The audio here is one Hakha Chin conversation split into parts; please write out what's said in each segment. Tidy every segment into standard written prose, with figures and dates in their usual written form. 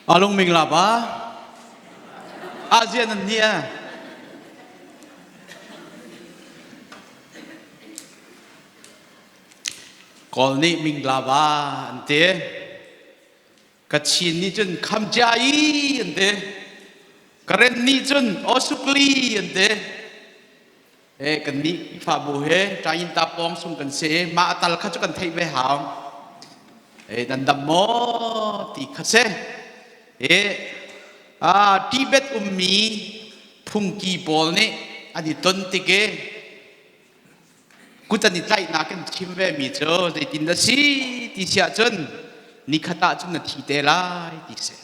Alung mingla ba azian an nia Kawl nih mingla ba an ti. Kachin nih cun khamciai an ti. Karen nih cun osukli an ti. E kan nih Khrihfabu he ṭayin ta pawng sung kan si. Mah a tal kha cu kan theih ve hau. E nan dam maw ti kha si. E a Tibet ummi phungki pawl nih an i ton tik i kut an i tlaihnak in chim ve mi cu zeitin na si ti si ahcun nikhat ah cun na thi te lai ti si.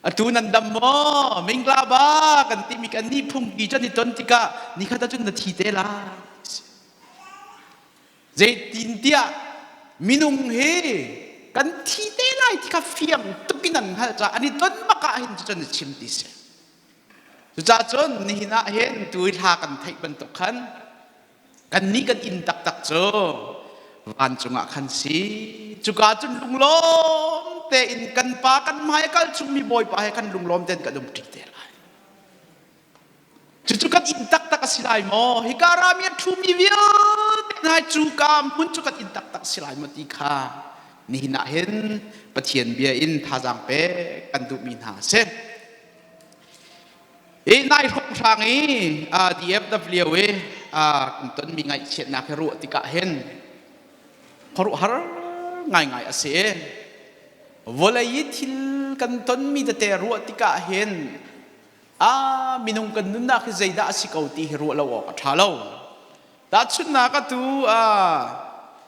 Atu nan dam maw? Mingla ba kan timi kan nih phungki cu an i ton tikah nikhat ah cun na thi te lai. Zeitintiah minung hi kan thi te lai ti kha fiang tuk in an hngalh caah an i ton bak ah hin cucun a chim ti si. Cucaah cun nihin ah hin tu i hla kan theih bantuk khan kannih kan inn taktak cu vancung ah khan si. Cuka cun lunglawm tein kan pa kan hmai a kal chungmi Bawipa he khan lunglawm tein kan um ṭi te lai. Cucu kan inn taktak a si lai maw? Hika rami a ṭhumi vialte hna cu ka hmun cu kan inn taktak a si lai maw ti kha nihin ah hin Pathian bia in thazaang pek kan duhmi hna a si. Hi nai hrawnghrang i DFW i kan tonmi ngaihchiatnak hi ruah tikah hin khuaruahhar ngaingai a si. Vawlei i thil kan tonmi tete ruah tikah hin a minung kan nunnak hi zeidah a si ko ti hi ruah lo awk a ṭha lo. Tahchunhnak atu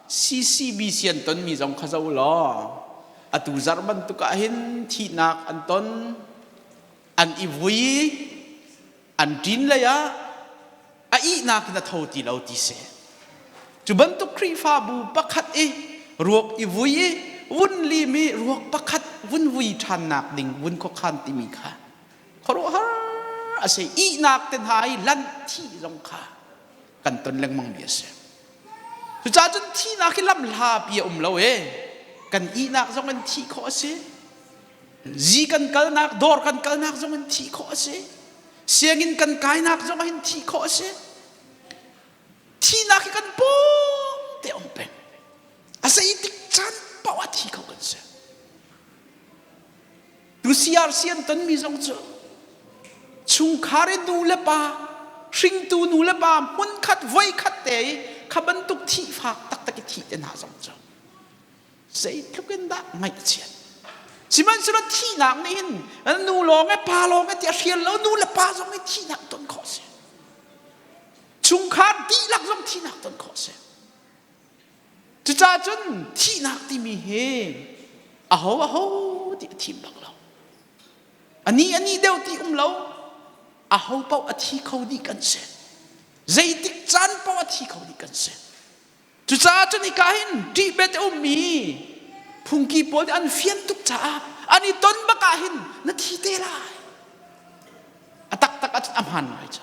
CCBC an tonmi zong kha zoh law atu zarh bantuk ah hin thihnak an ton an i vui an ṭin lei ah a ihnak in a tho ti lo ti si. Cu bantuk Khrihfabu pakhat i ruak i vui i vun lim i ruak pakhat vun vui ṭhannak ding vun khuakhan timi kha khuaruahhar a si. Ihnak te hna i lanh thih zong kha kan ton lengmang mi a si. Cucaah cun thihnak hi lam hlapi a um lo e. Kan ihnak zong in thih khawh a si. Zi kan kalnak, dawr kan kalnak zong in thih khawh a si. Sianginn kan kainak zong hin thih khawh a si. Thihnak hi kan pawng te um peng. A zei tik caan paoh ah thi kho kan si. Tu CRC an tonmi zong cu chungkhar i nu le pa hringtu nu le pa hmunkhat voikhat te i kha bantuk thihfak taktak i thih te hna zong cu zeitluk in dah ngaih a chiat. Sihmanhsehlaw thihnak nih hin nu lawng e pa lawng e ti a hrial lo nu le pa zong nih thihnak ton khawh a si. Chungkhar dihlak zong thihnak ton khawh a si. Cucaah cun thihnak timi hi aho aho ti a thim bak lo. Ani ani deuh ti um lo. Aho paoh a thi kho dih kan si. Zeitik caan paoh a thi kho dih kan si. Cucaah cun hika hin ṭihbet a ummi phungki pawl nih an fian tuk caah an i ton bak ah hin na thi te lai. A taktak ah cun a hmaan ngai cu.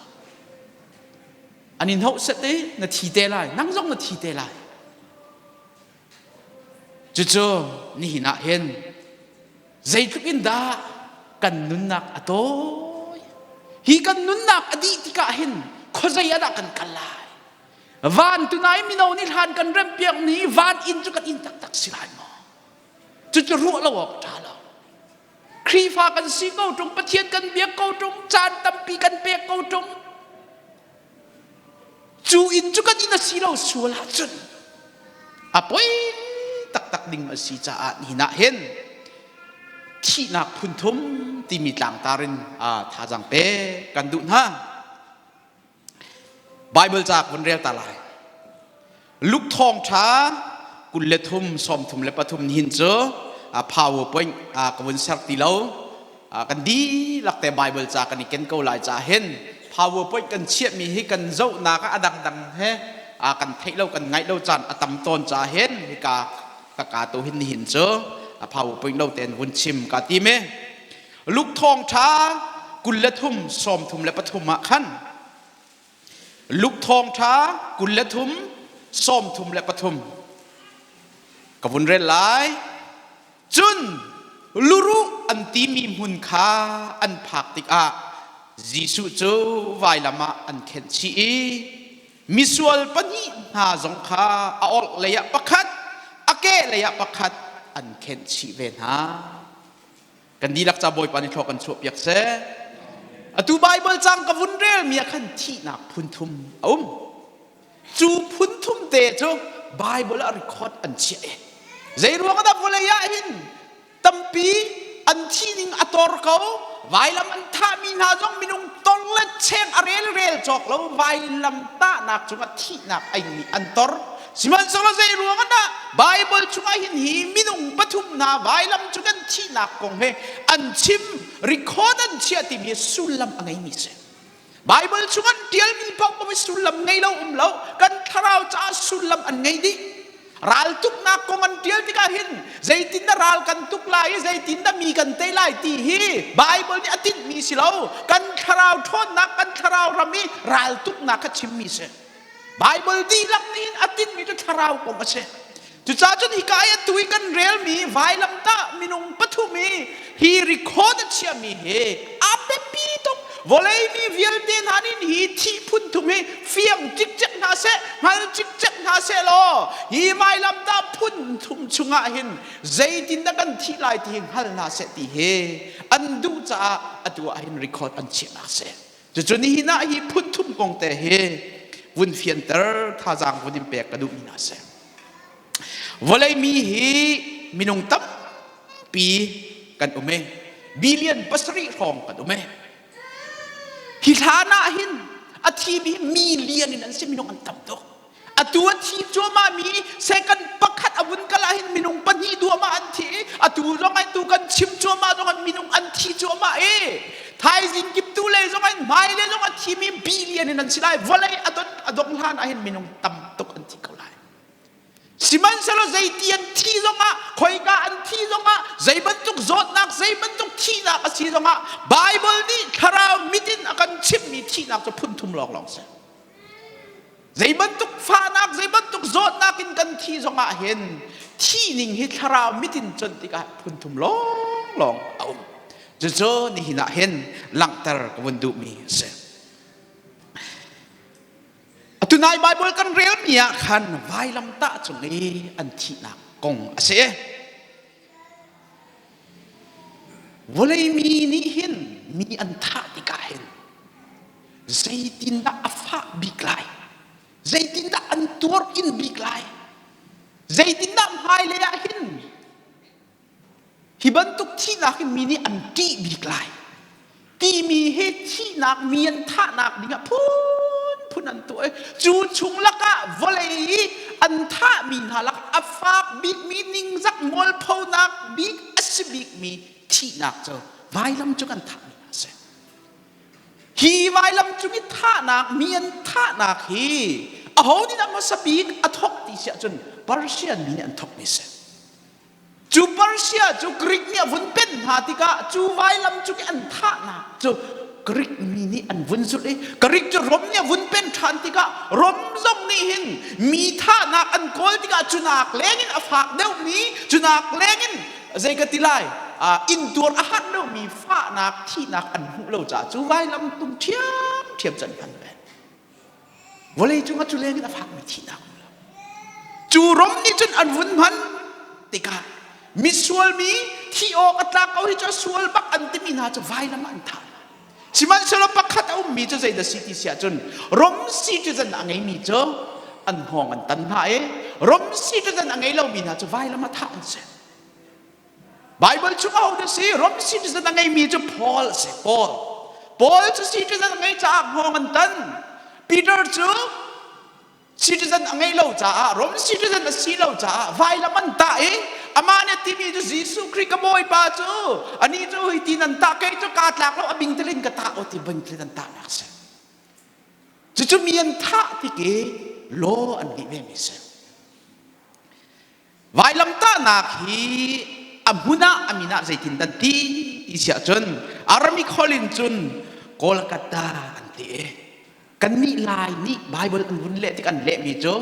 An in hoh set i na thi te lai, nang zong na thi te lai. Cucu nihin ah hin zeitluk in dah kan nunnak a tawi. Hi kan nunnak a dih tikah hin khuazei ah dah kan kal lai? Van tunai mino nih hlan kan remhpiak ni van inn cu kan inn taktak si lai maw? Cucu ruah lo awk ṭha lo. Khrihfa kan si ko ṭung, Pathian kan biak ko ṭung, caan tampi kan pek ko ṭung. Cu inn cu kan inn a si lo sual ahcun a poi taktak ding a si caah nihin ah hin thihnak phunthum timi tlangtar in thazaang pek kan duh hna. Bible ca vun rel ta lai. Luke thawngṭha 23 33 nihin cu PowerPoint ka vun ser ti lo. Kan dihlak te Bible ca kan i ken ko lai ca hin PowerPoint kan chiahmi hi kan zohnak ah a dangdang he kan theih lo kan ngaih lo caan a tam tawn ca hin hika ka ka tu hin nihin cu PowerPoint lo tein vun chim ka tim i Luke thawngṭha 23 33 ah khan Luke thawngṭha 23 33 ka vun rel lai. Cun luruh an. an timi hmun kha an phak tikah Jesuh cu vailam ah an khenh chih i misual pahnih hna zong kha a orhlei ah pakhat, a kehlei ah pakhat an khenh chih ve hna. Kan dihlak ca Bawipa nih thlua kan chuahpiak seh. Atu Baibal cang ka vun relmi ah khan thihnak phun thum a um. Cu phun thum te cu Bible ah record an chiah i zei ruang dah vawlei ah hin tampi an thi ning a tor ko vailam an thahmi hna zong minung tor le cheng a rel rel cawk lo vailam tahnak cungah thihnak a ingmi an tor sihmanhsehlaw zei ruang ah Bible chungah hin hi minung pathum hna vailam cu kan thihnak kong he an chim record an chiah timi sullam a ngeimi si Bible chung an ṭialmi paoh sullam ngei lo um lo kan thlarau caah sullam an ngei dih raltuknak kong an ṭial tikah hin zeitin dah ral kan tuk lai i zeitin dah mi kan tei lai ti hi Bible nih a tinhmi si lo kan thlarau ṭhawnnak kan thlarau ram i raltuknak kha chimmi si Bible dihlak nih hin a tinhmi cu thlarau kong a si Cucaah cun hika i atu i kan relmi vailamtah minung pathum i hi record a chiahmi hi a biapi tuk. Vawlei mi vialte hna nih hi thih phun thum hi fiang cikcek hna seh, hngal cikcek hna seh law hi vailamtah phun thum chungah hin zeitindah kan thih lai ti hi hngal hna seh ti hi an duh caah atu ah hin record an chiahnak si. Cucu nihin ah hi phun thum kong te hi vun fianter thazaang vun in pek ka duhmi hna si. Vawlei mi hi minung tampi kan um i billion pasarih hrawng kan um i hi hlan ah hin a thimi million in an si minung an tam tuk. Atu a thi cuahmah mi second pakhat a vun kal ah hin minung pahnih duahmah an thi i atu zong ah tu kan chim cuahmah zong ah minung an thi cuahmah i thaizing kiptu le zong ah hmai le zong a thimi billion in an si lai vawlei a don a dong hlan ah hin minung tam tuk an thi ko lai. Sihmanhsehlaw zeiti an thi zongah, khoika an thi zongah, zei bantuk zawtnak, zei bantuk thihnak a si zongah, Bible nih thlarau mit in a kan chimhmi thihnak cu phun thum lawnglawng si. Zei bantuk fahnak, zei bantuk zawtnak in kan thi zongah hin thi ning hi thlarau mit in conh tikah phun thum lawnglawng a um. Cucu nihin ah hin langhter ka vun duhmi a si. Atu nai Bible kan relmi ah khan vailamtah cung i an thihnak kong a si. Vawlei mi nih hin mi an thah tikah hin zeitindah a fah bik lai? Zeitindah an tuar in bik lai? Zeitindah hmailei ah hin Hi bantuk thihnak hi mi nih an ṭih bik lai timi hi thihnak mi an thahnak dingah phunphun an tuah i cu chung lakah vawlei i an thahmi hna lak a fak bikmi ningzak mualphonak bik a si bikmi thihnak cu vailam cu kan thahmi hna a si. Hi vailam cung i thahnak mi an thahnak hi aho nih dah hmasa bik a thawk ti si ahcun Persian mi nih an thawkmi a si. Cu Persia cu Greek nih a vun pen hna tikah cu vailam cung i an thahnak cu Greek mi nih an vun zulh i Greek cu Rom nih a vun pen ṭhan tikah Rom zong nih hin mi thahnak an kawl tikah cu nak lengin a fak deuhmi cu nak lengin zei ka ti lai intuar a har deuhmi fahnak thihnak an hmuh lo caah cu vailam tung ṭhiamṭhiam cu an hman ve. Vawlei cungah cu lengin a fakmi thihnak um lo. Cu rom nih cun an vun hman tikah misual mi thi awk a tlak ko hi cu a sual bak an timi hna cu vailam ah an thah hna. Sihmanhsehlaw pakhat a ummi cu zeidah si ti si ahcun Rom citizen a ngeimi cu an hngawng an tan hna i Rom citizen a ngei lomi hna cu vailam ah thah an si. Bible chung aho dah si? Rom citizen a ngeimi cu Paul a si. Paul. Paul cu citizen a ngei caah hngawng an tan. Peter cu citizen a ngei lo caah Rom citizen a si lo caah vailam an tah i amah nih timi cu Jesuh Khrih ka Bawipa cu ani cu hi ti nan tah kei cu kaa tlak lo a bingtelin ka tah o ti bingtelin an tahnak si. Cucu mi an thah tik i law an ngeih ve mi si. Vailamtahnak hi a hmun ah a min ah zeitin dan ti ti si ahcun Aramik holh in cun Kolkata an ti i kannih Lai nih Bible an vun leh tik an lehmi cu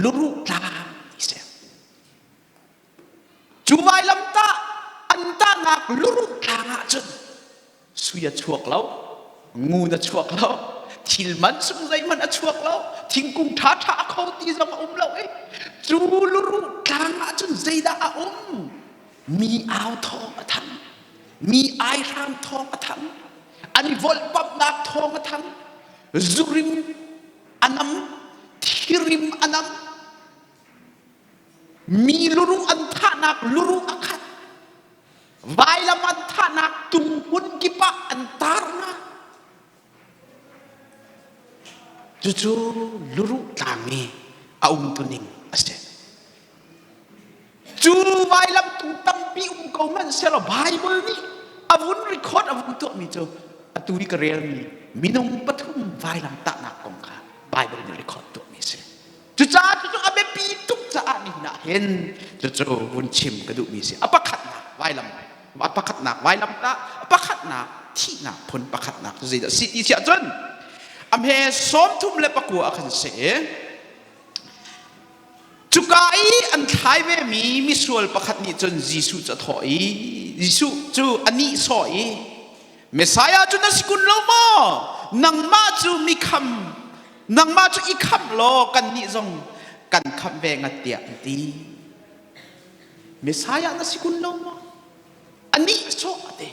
luruh tlang ti si. Cu vailamtah an tah. tahnak luruh tlang ah cun sui a chuak lo, ngun a chuak lo, thil man sung zeihmanh a chuak lo, thingkung ṭhaṭha a kho ti zong a um lo i cu luruh tlang ah cun zeidah a um? Mi au thawng a thang, mi aihram thawng a thang, an i volhpamhnak thawng a thang, zurim a nam, thirim a nam, mi luruh an thahnak luruh a khat. Vailam an thahnak tung hmun kip ah an tar hna. Cucu luruh tlang i a umtuning a si. Cu vailam tung tampi um ko hmanh sehlaw Bible nih a vun record a vun tuahmi cu atu i ka relmi minung pathum vailam tahnak kong kha Bible nih record tuahmi a si. Cucaah cucu a biapi tuk caah nihin ah hin cucu vun chim ka duhmi si. A pakhatnak vailam a pakhatnak vailam tah a pakhatnak thihnak phun pakhatnak cu zeidah si ti siah cun a hme 34 ah khan si cuka i an thlai ve mi misual pakhat nih cun Jesuh cu a thawh i Jesuh cu a nihsawh i Messiah cu na si kun lo maw nangmah cu mikham nangmah cu i khamh law kannih zong kan khamh ve ngat tiah an ti. Messiah na si kun lo maw? Anih sawh a ti.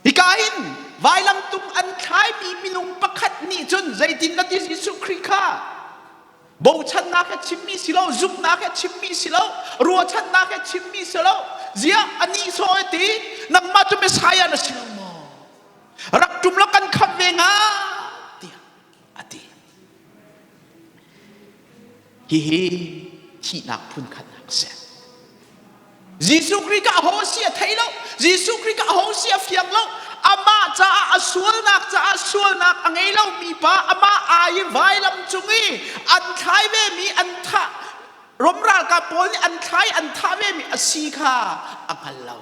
Hika hin vailamtung an thlaimi minung pakhat nih cun zeitin na ti Jesuh Khrih kha bochannak he chimmi si lo, zumhnak he chimmi si lo, ruahchannak he chimmi si lo, ziah anih sawh a ti, nangmah cu Messiah na si lo maw? Rak ṭum law kan khamh ve hnga tiah a ti. Hihi thihnak phunkhatnak a si. Jesuh Khrih ka aho si a thei lo. Jesuh Khrih ka aho si a fiang lo. Amah caah a sualnak caah sualnak a ngei lomi pa amah ai i vailam cung i an thlai vemi an thah Rom ralkap pawl nih an thlai an thah vemi a si kha a hngal lo.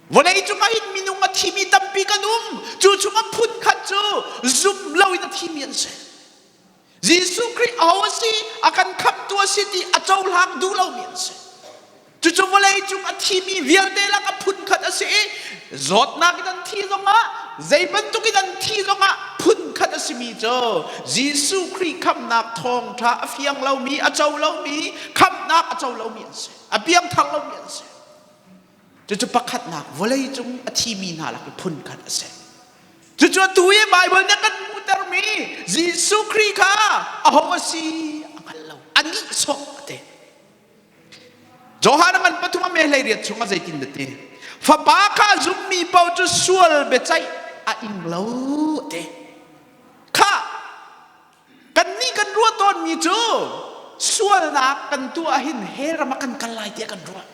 Vawlei cungah hin minung a thimi tampi kan um. Cu chungah phunkhat cu zum loin a thimi an si. Jesuh Khrih aho a si, a kan khamhtu a si ti a cohlang duh lomi an si. Cucu vawlei cung a thimi vialte lak a phunkhat a si i zawtnak in an thi zongah zei bantuk in an thi zongah phunkhat a simi cu Jesuh Khrih khamhnak thawngṭha a fiang lomi, a co lomi, khamhnak a co lomi an si. A piangthar lomi an si. Cucu pakhatnak vawleicung a thimi hna lak i phunkhat a si. Cucu atu i Baibal nih a kan hmuhtermi Jesuh Khrih kha aho a si a hngal lo. A nihsawh a ti. Johan a ngan pathum a me 18 chungah zeitin dah ti? Fapa kha zummi paoh cu sual biaceih a ing lo a ti. Kha Kannih kan ruah tawnmi cu sualnak kan tuah hin hell ram ah kan kal lai tiah kan ruah.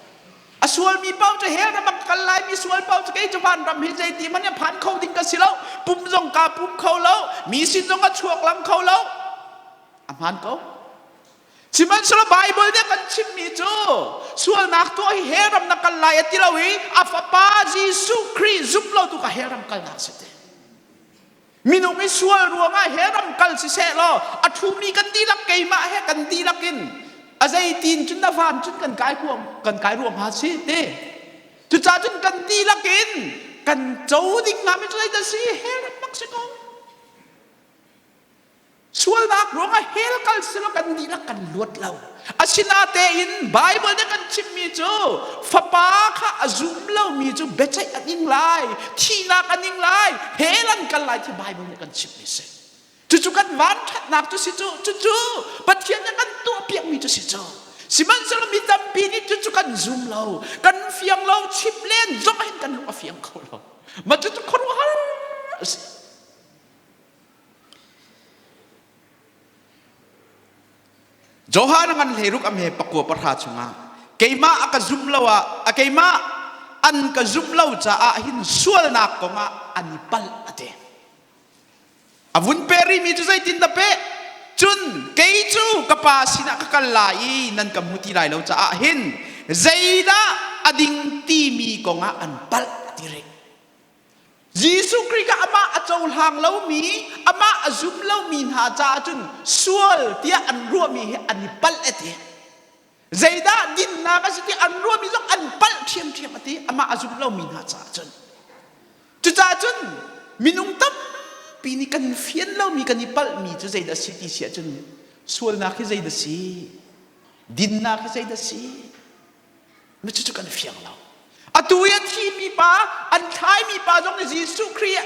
A sualmi paoh cu hell ram ah ka kal lai mi sual paoh cu kei cu vanram hi zeiti hmanh in phan kho ding ka si lo. Pum zong kaa pum kho lo. Mi sin zong a chuak lang kho lo. A hmaan ko. Sihmanhsehlaw Baibal nih a kan chimmi cu sualnak tuah hi hell ram na kal lai a ti lo i a fapa Jesuh Khrih zumh lo tu kha hell ram kalnak si ti. Minung i sual ruangah he ram kal siseh law a ṭhumi kan dihlak keimah he kan dihlak in a zeitin cun na van cun kan kai huam kan kai ruang hnga si te. Cucaah cun kan dihlak in kan co ding hnga mi cu zeidah si hell ram bak si ko. Sualnak ruangah hell kal silo kan dihlak kan luat lo. Asinatein Bible nih kan chimmi cu fapa kha a zum lomi cu biaceih an ing lai, thihnak an ing lai, hell an kal lai ti Bible nih kan chimmi si. Cucu kan vanṭhatnak cu si cu, cucu Pathian nih kan tuahpiakmi cu si cu. Sihmanhsehlaw mi tampi nih cucu kan zum lo, kan fiang lo, chim len zong hin kan lung a fiang kho lo. Mah cucu khuaruahhar a si. Johan ngan hleiruk a me pakua pahra chungah keimah a ka zumh lo ah a keimah an ka zumh lo caah hin sualnak kongah an i palh a ti. A vun pe rihmi cu zeitin dah peh? Cun kei cu ka pa sinah ka kal lai i nan ka hmu ti lai lo caah hin zeidah a ding timi kongah an palh a ti rih. Jesuh Khrih kha amah a cohlang lomi, amah a zum lomi hna caah cun sual tiah an ruahmi hi an i palh a ti. Zeidah dinnak a si ti an ruahmi zong an palh ṭhiamṭhiam a ti amah a zum lomi hna caah cun. Cucaah cun minung tampi nih kan fian lomi kan i palhmi cu zeidah a si ti si ahcun sualnak hi zeidah si dinnak hi zeidah si cucu kan fiang lo. Atu i a thimi pa an thlaimi pa zong nih Jesuh Khrih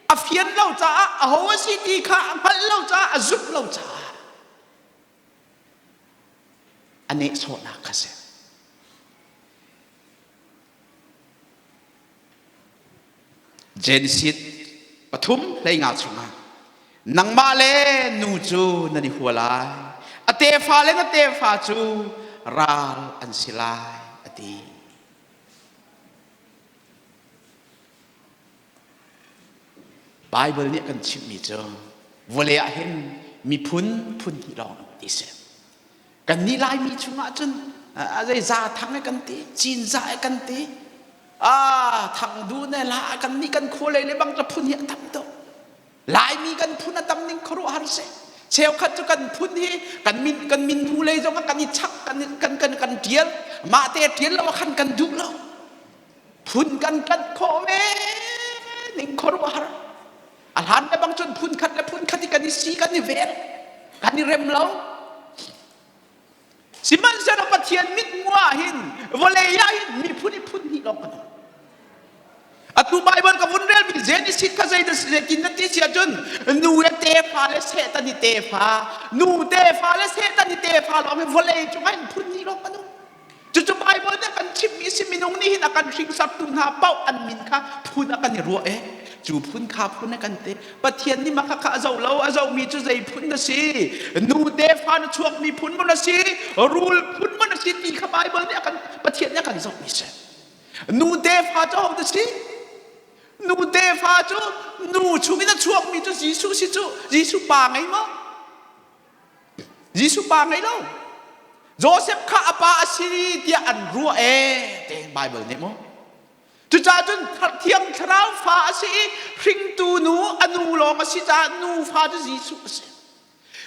a fian lo caah aho a si ti kha a hngalh lo caah a zumh lo caah a nehsawhnak kha si. Genesis pathum hleinga chungah nangmah le nu cu nan i hua lai a tefa le na tefa cu ral an si lai a ti. Bible nih a kan chimhmi cu vawlei ah hin miphun phun hnih lawng an ti si. Kannih Laimi chungah cun a zei za thang e kan ti, cin za e kan ti, ah thang du ne la kan nih kan khua lei le bang phun hi a tam tuk. Laimi kan phun a tam ning khuaruahhar si. Cheukhat cu kan phun hi kan min kan min hnu lei zong ah kan i chak kan kan kan kan tial mah te tial lo khan kan duh lo. Phun kan tlanh khawh ve ning khuaruahhar. A hlan le bang cun phun khat le phun khat i kan i si kan i vel kan i rem lo. Sihmanhsehlaw Pathian mithmuh ah hin vawlei ah hin miphun i phun hnih lawng kan um. Atu Baibal ka vun relmi Genesis kha zei zeitin na ti si ahcun nu le tefa le Satan i tefa nu tefa le Satan i tefa lawng hi vawlei cungah hin phun hnih lawng kan um. Cucu Baibal nih a kan chimhmi si minung nih hin a kan hringsartu hna paoh an min kha phun a kan i ruah e. Cu phun kha phun a kan ti. Pathian nih mah kha a zoh lo, a zohmi cu zei phun na si? Nu tefa na chuakmi phun maw na si? Rul phun maw na si ti kha Baibal nih a kan Pathian nih a kan zohmi si. Nu tefa cu ho na si? Nu tefa cu nu chungin a chuakmi cu Jesuh si cu Jesuh pa ngei maw? Jesuh pa ngei lo. Joseph kha a pa a si tiah an ruah ee te Bible nih mu. Cucaah cun Thiang Thlarau fa a si i hringtu nu a nu lawng a si caah nu fa cu Jesuh a si.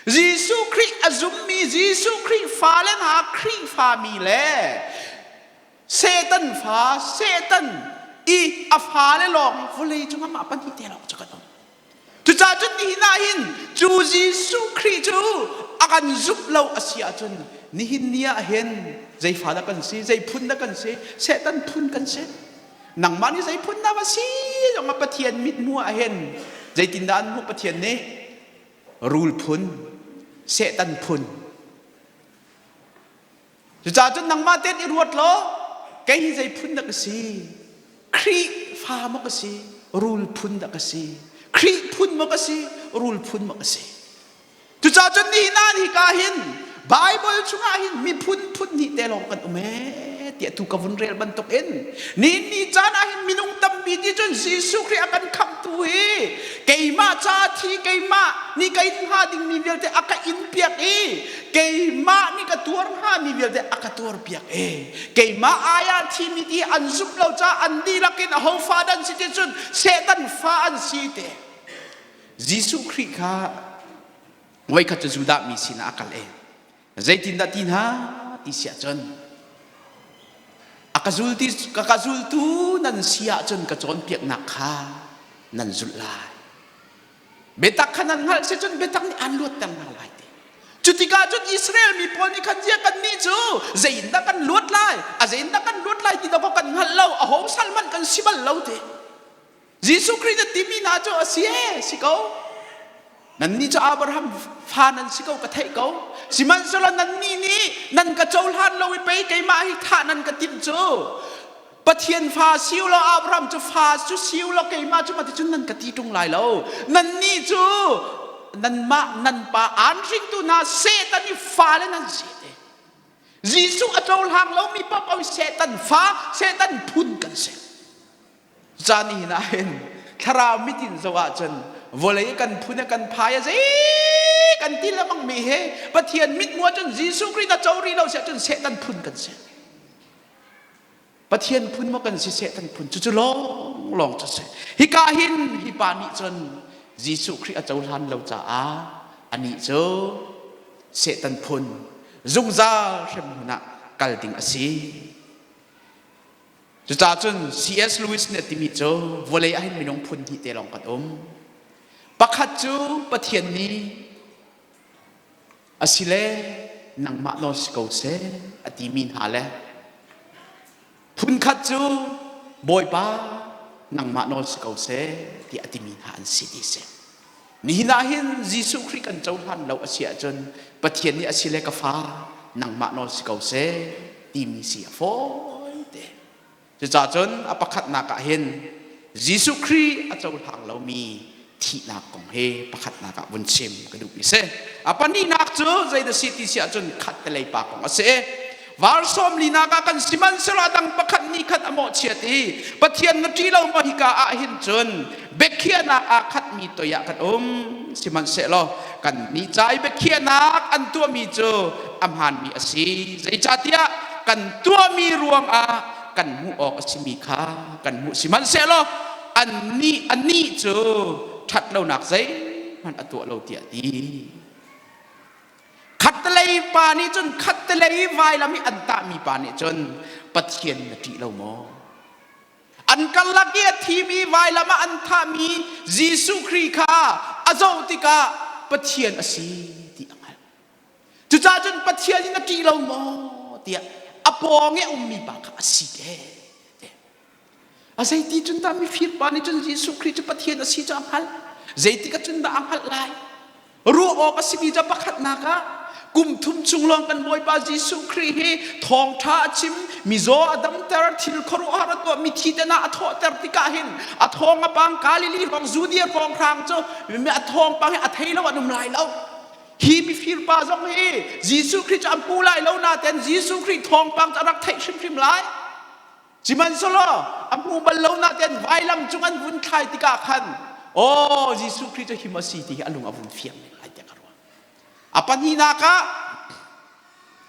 Jesuh Khrih a zummi Jesuh Khrih fale hna Khrihfami le Satan fa Satan i a fale lawng vawlei cungah mah pahnih te lawng cu kan um. Cucaah cun nihin ah hin cu Jesuh Khrih cu a kan zumh lo a si ahcun nihin ni ah hin zei fa dah kan si, zei phun dah kan si, Satan phun kan si. Nangmah nih zei phun dah va si zong ah Pathian mithmuh ah hin zeitindah an hmuh Pathian nih rul phun, Satan phun. Cucaah cun nangmah tein i ruat law kei hi zei phun dah ka si? Khrihfa maw ka si? Rul phun dah ka si? Khrih phun maw ka si? Rul phun maw ka si? Cucaah cun nihin ah hika hin Bible chungah hin miphun phun hnih te lawng kan um ee tiah tu ka vun rel bantuk in nihin ni caan ah hin minung tampi ti cun Jesuh Khrih a kan khamhtu hi keimah ca thi keimah nih ka in hnga dingmi vialte a ka in piak i keimah nih ka tuar hngami vialte a ka tuarpiak e keimah ai ah thimi ti an zumh lo caah an dihlak in aho fa dan si ti cun Satan fa an si te Jesuh Khrih kha voikhat cu Judah mi sinah a kal e zeitindah ti hna ti siah cun a ka zul ti ka ka zultu nan si ahcun ka cawnpiaknak kha nan zulh lai Biatak kha nan hngalh si cun biatak nih aan luatter hna lai ti. Cu tikah cun Israel mi pawl nih khan zia kannih cu zeiindah kan luat lai, a zeiindah kan luat lai ti dawkaw kan hngalh lo, a ho sal hmanh kan si bal lo ti. Jesuh Khrih na timi hna cu a si e, si ko. Nannih cu Abraham fa nan si ko ka theih ko. Sihmanhsehlaw nannih nih nan ka cohlan lo i pei keimah hi thah nan ka timh cu. Pathian fa si u law Abraham cu fa cu si u law keimah cu mati cun nan ka ti ṭung lai lo. Nannih cu nanmah nan pa aan hringtu hna Satan i fale nan si te. Jesuh a cohlang lomi paoh Satan fa, Satan phun kan si. Caan hi ah hin thlarau mit in zoh ahcun vawlei kan phun kan phai a zei kan ti lengmang mi he Pathian mit hmuh ahcun Jesuh Khrih na co rih lo si ahcun Satan phun kan si. Pathian phun maw kan si Satan phun cucu lawng lawng cu si. Hika hin hi pa nih cun Jesuh Khrih a cohlan lo caah anih cu Satan phun. Zungzal hremhmun ah kal ding a si. Cucaah cun C.S. Lewis nih a timi cu vawlei ah hin minung phun hnih te lawng kan um. Pakhat cu Pathian nih asile nangmah nawl si ko seh a timi hna le phunkhat cu Bawipa nangmah nawl si ko seh tiah a timi hna an si ti si. Nihin ah hin Jesuh Khrih kan cohlan lo a si ahcun Pathian nih a si le ka fa nangmah nawl si ko seh timi si a fawi te. Cucaah cun a pakhatnak ah hin Jesuh Khrih a cohlang lomi thihnak kong hi pakhatnak ah vun chim ka duhmi si. A pahnihnak cu zeidah si ti si ahcun khattelei pa kong a si. Var sawm linak ah kan sihmanhsehlaw a dang pakhat nih khan a mawhchiat i Pathian na ṭih lo maw hika ah hin cun biakhiahnak aa khatmi toi ah kan um. Sihmanhsehlaw kan nih ca i biakhiahnak an tuahmi cu a hmaanmi a si. Zeicahtiah kan tuahmi ruangah kan hmuh awk a simi kha kan hmuh. Sihmanhsehlaw annih anih cu ṭhatlonak zeihmanh a tuah lo tiah a ti. Khattelei pa nih cun khattelei vailam i an tahmi pa nih cun Pathian na ṭih lo maw? An karlak i a thimi vailam ah an thahmi Jesuh Khrih kha a zoh tikah Pathian a si ti a hngalh. Cucaah cun Pathian in na ṭih lo maw tiah a pawng i a ummi pa kha a si te. A zeiti cun dah mifir pa nih cun Jesuh Khrih cu Pathian a si cu a hngalh? Zeitik ah cun dah a hngalh lai? Ruah awk a simi cu pakhatnak ah kum thum chung lawng kan Bawipa Jesuh Khrih hi thawngṭha a chim, mizaw a damter, thil khuaruahhar a tuah, mithi te a thawhter tikah hin a thawng a pang Galilee hrawng Judea hrawnghrang cu a thawngpang hi a thei lo an um lai lo. Hi mifir pa zong hi Jesuh Khrih cu an hmu lai lo nain Jesuh Khrih thawngpang cu a rak theih hrimhrim lai. Sihmanhsehlaw a hmu bal lo nain vailam cung an vun thlai tikah khan aw Jesuh Khrih cu him a si ti hi a lung a vun fiang men lai tiah ka ruah. A pahnihnak ah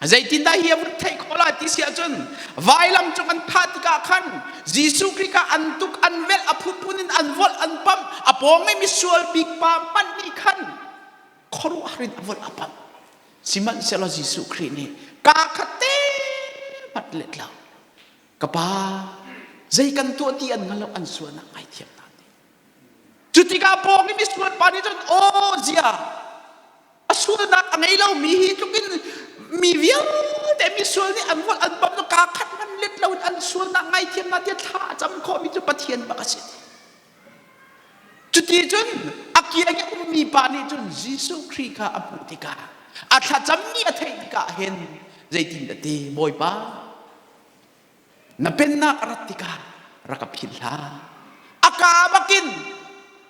zeitindah hi a vun theih khawh lai ti si ahcun vailam cung an thah tikah khan Jesuh Khrih kha an tuk an velh a phunphun in an volh an pamh a pawng i misual bik pa hmanh nih khan khuaruahhar in a volh a pamh. Sihmanhsehlaw Jesuh Khrih nih kaa khat te hmanh let lo. Ka pa, zei kan tuah ti an hngal lo, an sualnak ngaithiam hna ti. Cu tikah pawng i misual pa nih cun, aw zia, a sualnak a ngei lomi hi tluk in mi vialte misual nih an volh an pam kaa khat hmanh let lo in an sualnak ngaithiam hna tiah thla a cam khawhmi cu Pathian bak a si. Cuti cun a kiang i ummi pa nih cun Jesuh Khrih kha a hmuh tikah a thlacammi a theih tikah hin zeitin a ti Bawipa na pennak a rat tikah rak ka philh hlah a kaa bakin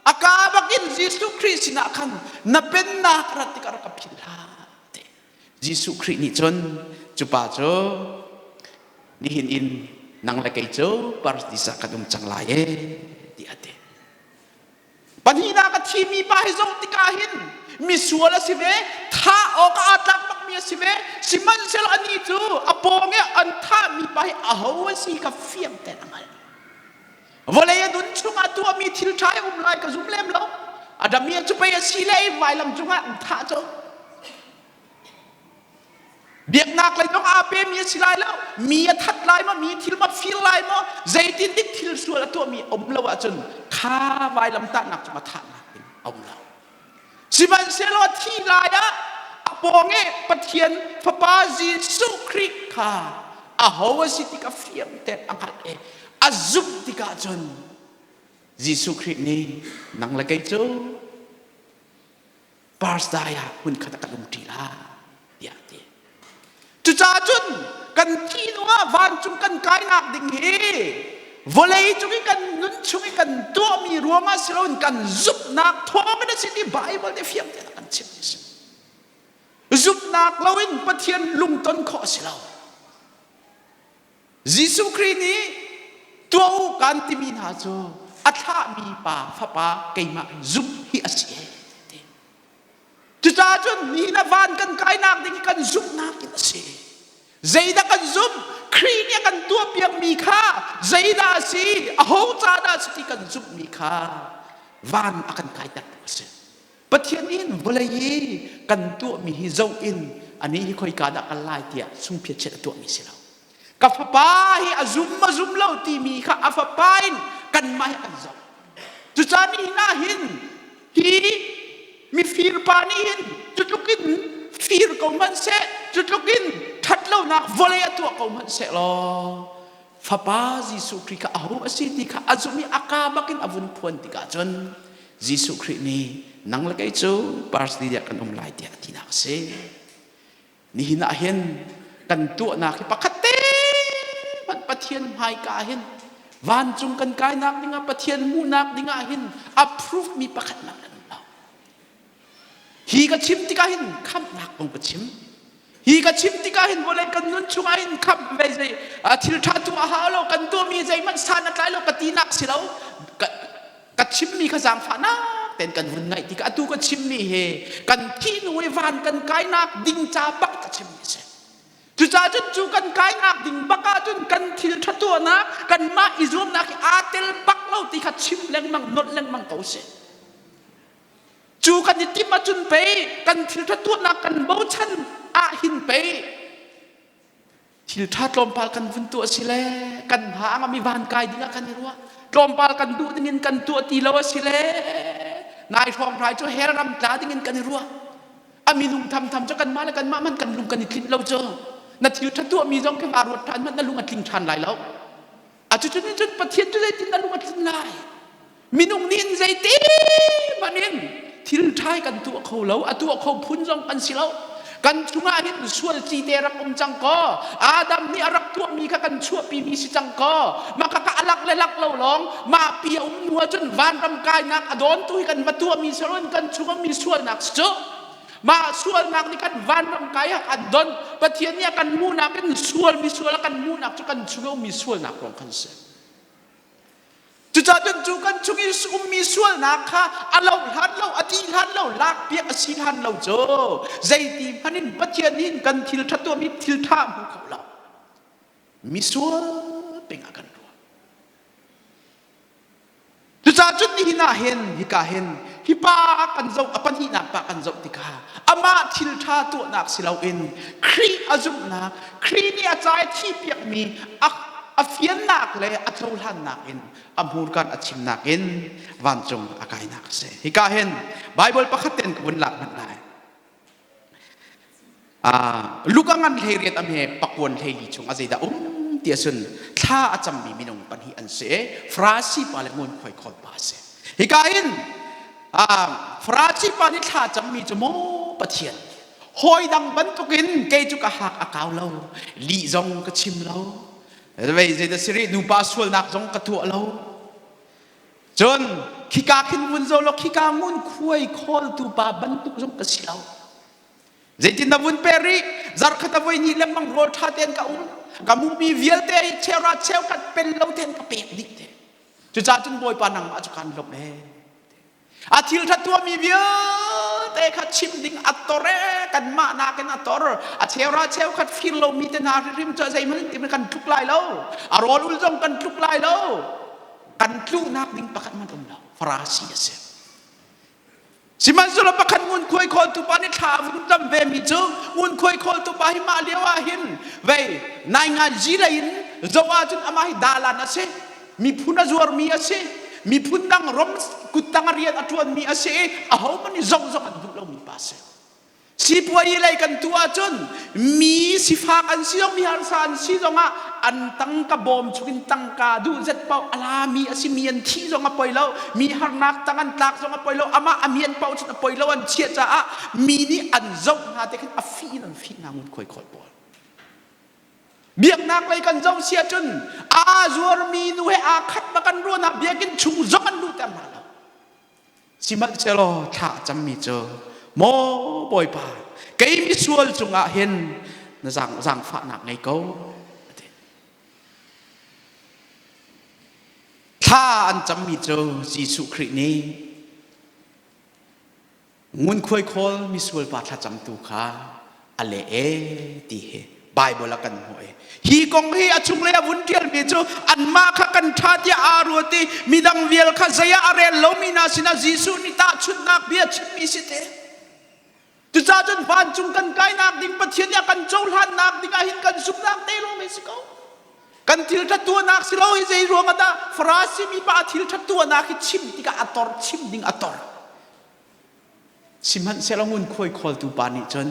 a kaa bakin Jesuh Khrih sinah khan na pennak a rat tikah rak ka philh hlah ti Jesuh Khrih nih cun cu pa cu nihin in nang le kei cu paradis ah kan um cang lai e tiah a ti. Pahnihnak a thimi pa hi zoh tikah hin misual a si ve, thah awk aa tlak bakmi a si ve, sihmanhsehlaw anih cu a pawng i an thahmi pa hi aho a si kha fiang tein a hngalh. Vawlei a nun chungah tuahmi thil ṭha i um lai ka zum lem lo. Adam i cu pei a si le vailam cungah an thah cu. Biaknak lei zong aa pemi a si lai lo. Mi a that lai maw, mi thil ma fir lai maw, zeitin dik thil sual a tuahmi a um lo ahcun kha vailamtahnak cu a thahnak in a um lo. Sihmanhsehlaw a thi lai ah a pawng i Pathian Fapa Jesuh Khrih kha aho a si ti kha fiang tein a hngalh i a zumh tikah cun Jesuh Khrih nih nang le kei cu Parsdai ah hmunkhat ah kan um ṭi lai tiah a ti. Cucaah cun kan thih hnu ah vancung kan kainak ding hi vawlei cung i kan nun chung i kan tuahmi ruangah si loin kan zumhnak thawngin a si ti Baibal nih fiang tein a kan chimh a si. Zumhnak loin Pathian lungton khawh a si lo. Jesuh Khrih nih tuah u kan timi hna cu a thlahmi pa fapa keimah zumh hi a si ti. Cucaah cun ni na van kan kainak ding hi kan zumhnak in a si. Zeidah kan zumh? Khrih nih a kan tuahpiakmi kha zeidah a si? Aho ca dah a si ti kan zumhmi kha van a kan kaitertu a si. Pathian nih vawlei i kan tuahmi hi zoh in anih hi khoika dah kal lai tiah sungphiat chiat a tuahmi si lo. Ka fapa hi a zum a zum lo timi kha a fapa in kanmah hi kan zoh. Cucaah nihin ah hin hi mifir pa nih hin cutluk in fir ko hmanh seh, cutluk in ṭhatlonak vawlei a tuah ko hmanh seh law fapa Jesuh Khrih kha aho a si ti kha a zumh i a kaa bakin a vun phuan tikah cun Jesuh Khrih nih nang le kei cu parsni ah kan um lai tiah a tinak a si. Nihin ah hin kan tuahnak hi pakhat te hmanh Pathian hmaika ah hin vancung kan kainak dingah Pathian hmuhnak dingah hin approve mi pakhat hmanh kan um lo. Hi ka chim tikah hin khamhnak kong ka chim. Hi ka chim tikah hin vawlei kan nun chungah hin khamh ve zei thil ṭha tuah a hau lo kan tuahmi zeihmanh san a tlai lo ka tinak si lo. Ka chimmi kha zaangfahnak tein kan vun ngaih tikah atu ka chimmi hi kan thih hnu i van kan kainak ding ca bak ka chimmi a si. Cucaah cun cu kan kainak ding bak ahcun kan thil ṭha tuahnak kanmah i zuamnak hi aa tel bak lo ti kha chim lengmang nolh lengmang ko sih. Cu kan i timh ahcun pei kan thil ṭha tuahnak kan bochan ah hin pei Thil ṭha tlawmpal kan vun tuah si le kan hna a ngam i van kai dingah kan i ruah. Tlawmpal kan duh dingin kan tuah ti lo a si le nai hrawng hrai cu hell ram tla dingin kan i ruah. A minung thamtham cu kanmah le kanmah man kan lung kan i tlinh lo cu. Na thil ṭha tuahmi zong khi vaa ruat ṭhan hmanh na lung a tling ṭhan lai lo. A cucun in cun Pathian cu zeitin na lung a tlin lai? Minung nih in zeiti hmanh in thil ṭha kan tuah kho lo, a tuah kho phun zong kan si lo. Kan chungah hin sual cite rak um cang kaw, Adam nih a rak tuahmi kha kan chuahpimi si cang kaw, mah kha a lak le lak lo lawng, mah pi a um hnu ahcun vanram kainak a dawntu hi kan va tuahmi si loin kan chungah mi sualnak si cu. Mah sualnak nih kan vanram kai ah an don. Pathian nih a kan hmuhnak in sual mi sual a kan hmuhnak cu kan chung i ummi sualnak ruang khan si. Cucaah cun cu kan chung i ummi sualnak kha a lo hlan lo, a ti hlan lo, lakpiak a si hlan lo cu zeiti hmanh in Pathian nih kan thil ṭha tuahmi thil ṭha hmu kho lo. Misual peng ah kan ruah. Cucaah cun nihin ah hin hika hin hi pa kan zoh a pahnihnak pa kan zoh tikah amah thil ṭha tuahnak si loin Khrih a zumhnak Khrih nih a ca i thihpiakmi a a fiannak le a cohlannak in a hmurkan a chimnak in vancung a kainak a si. Hika hin Bible pakhat ten ka vun lak hmanh lai. Luka ngan 18 a hme pakuan 14 chung a zeidah um ti ahcun thla a cammi minung pahnih an si i Farasi pa le ngunkhuai khawl pa a si. Hika hin Farasi pa nih thla a cammi cu maw Pathian hawi dang bantukin kei cu ka hak a kau lo lih zong ka chim lo vei zeidah si rih nupa sualnak zong ka tuah lo cun khika khin vun zo law khika ngunkhuai khawltu pa bantuk zong ka si lo Zeitin na vun pe rih? Zarkhat a voi hnih lengmang rawl ṭha tein ka um. Ka hmuhmi vialte hi cheuhra cheukhat pel lo tein ka pek dih te. Cucaah cun Bawipa nangmah cu kaan lawmh ee. A thil ṭha tuahmi vialte kha chim ding a tor ee kanmah nakin a tor. A cheuhra cheukhat fir lomi te hna hrimhrim cu zeihmanh in kan tluk lai lo. A rawl ul zong kan tluk lai lo. Kan tluhnak ding pakhat hmanh um lo. Farasi a si. Sihmanhsehlaw pakhat ngunkhuai khawltu pa nih thla a vun tam vemi cu ngunkhuai khawltu pa hi mah lio ah hin vei nainganzi lei in zoh ahcun amah hi dalan a si miphun a zuarmi a si miphun dang rom kuttang a rian a ṭuanmi a si i ahohmanh nih zoh zong an duh lomi pa a si. Sipuayi lei kan tuah ahcun mi sifak an si zong mi harsa an si zongah an tangka bawm chungin tangka duh zet paoh a lami a si mi an thih zong a poi lo mi harnak tang an tlak zong a poi lo amah a miat paoh cun a poi lo an chiah caah mi nih an zoh hna te khin a fih in an fih hna ngunkhuai khawl pawl biaknak lei kan zoh si ahcun aa zuarmi nu he aa khat bak an ruahnak biakinn chung zong an luhter hna lo Sihmanhsehlaw thla a cammi cu maw Bawipa kei misual cungah hin na zaang zaangfahnak ngei ko a ti. Thla an cammi cu Jesuh Khrih nih ngunkhuai khawl misual pa thlacamtu kha a leh e ti hi Bible ah kan hmuh i hi kong hi a chunglei a vun ṭialmi cu anmah kha kan ṭha tiah aa ruat i midang vial kha zei ah a rel lomi hna sinah Jesuh nih tahchunhnak bia chimmi si te. Cucaah cun vancung kan kainak ding Pathian nih a kan cohlannak ding ah hin kan zumhnak te lawng hi si ko. Kan thil ṭhat tuahnak si lo hi zei ruang ah dah Farasi mi pa thil ṭhat tuahnak hi chim tikah a tor chim ding a tor. Sihmanhsehlaw ngunkhuai khawltu pa nih cun